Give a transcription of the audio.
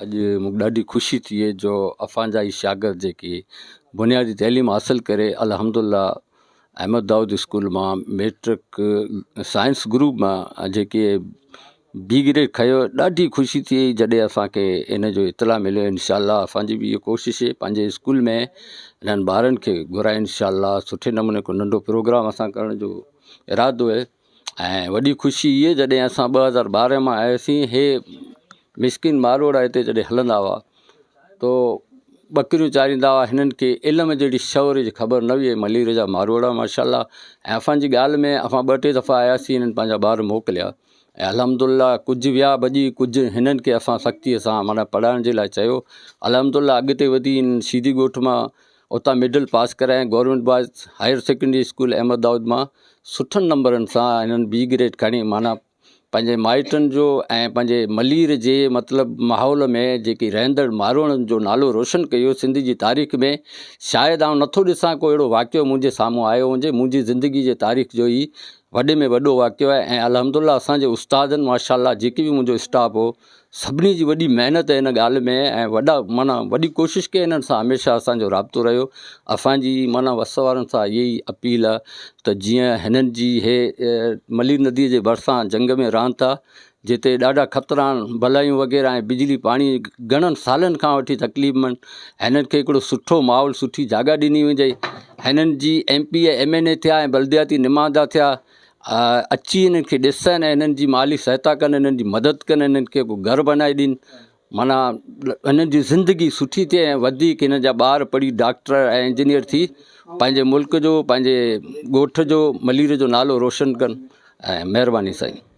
اڄ مون کي ڏاڍي خوشي ٿي جو اسان جا هي شاگرد جيڪي بنيادي تعليم حاصل ڪري الحمد الله احمد دائود اسڪول مان ميٽرڪ سائنس گروپ مان جيڪي بي گريڊ کنيو ڏاڍي خوشي ٿي جڏهن اسانکي ان جو اطلاع مليو انشاء الله اسانجي به اها ڪوشش پنهنجي اسڪول ۾ انهن ٻارن کي گهرائي انشاء الله سٺي نموني هڪ ننڍو پروگرام اسان ڪرڻ جو ارادو آهي ۽ وڏي خوشي هئي جڏهن اسان 2012 مان آياسين هي مسڪين ماروئڙا هتي جڏهن هلندا هئا تو ٻڪريون چاريندا هئا هنن کي علم جهڙي شعور جي خبر نه هئي ملير جا ماروئڙا ماشاء الله ۽ اسانجي ڳالهه ۾ اسان ٻه ٽي دفعا آياسين هنن پنهنجا ٻار موڪليا ۽ الحمد لله ڪجهه ويا ڀڄي ڪجهه هنن کي اسان سختيء سان معنيٰ پڙهائڻ جي لاء چيو الحمد لله اڳتي وڌي هنن شيدي ڳوٺ مان اتان مڊل پاس ڪرايائين government boys higher secondary school Ahmed Daud مان سٺن نمبرن سان هنن بي گريڊ کڻي معنيٰ پنهنجي مائٽن جو ۽ پنهنجي ملير جي مطلب ماحول ۾ جيڪي رهندڙ ماروئڙن جو نالو روشن ڪيو سنڌ جي تاريخ ۾ شايد آئون نٿو ڏسان ڪو اهڙو واقعو منهنجي سامهون آيو هجي منهنجي زندگي جي تاريخ جو هي وڏي ۾ وڏو واقعو آهي ۽ الحمد لله اسان جي استادن ماشاء الله جيڪي به منهنجو اسٽاف هو سڀني جي وڏي محنت ان ڳالهه ۾ ۽ وڏا معنيٰ وڏي ڪوشش ڪئي انهن سان هميشه اسان جو رابطو رهيو اسان جي معنيٰ وس وارن سان اها ئي اپيل آهي ته جيئن هنن جي هي ملير نديء جي ڀرسان جهنگ ۾ رهن ٿا جتي ڏاڍا خطرا آهن بلايون وغيره ۽ بجلي پاڻي گهڻن سالن کان وٺي تڪليف ۾ آهن هنن کي هڪڙو سٺو ماحول سٺي جاڳهه ڏني وڃي هنن جي M P A M N A ٿيا ۽ بلدياتي نمائندا ٿيا اچي انهن کي ڏسن ۽ انهن جي مالي سهائتا ڪن انهن جي مدد ڪن انهن کي ڪو گهر بنائي ڏين معنيٰ انهن جي زندگي سٺي ٿئي ۽ وڌيڪ انهن جا ٻار پڙهي ڊاڪٽر ۽ انجنيئر ٿي پنهنجي ملڪ جو پنهنجي ڳوٺ جو ملير جو نالو روشن ڪن ۽ مهرباني سائين.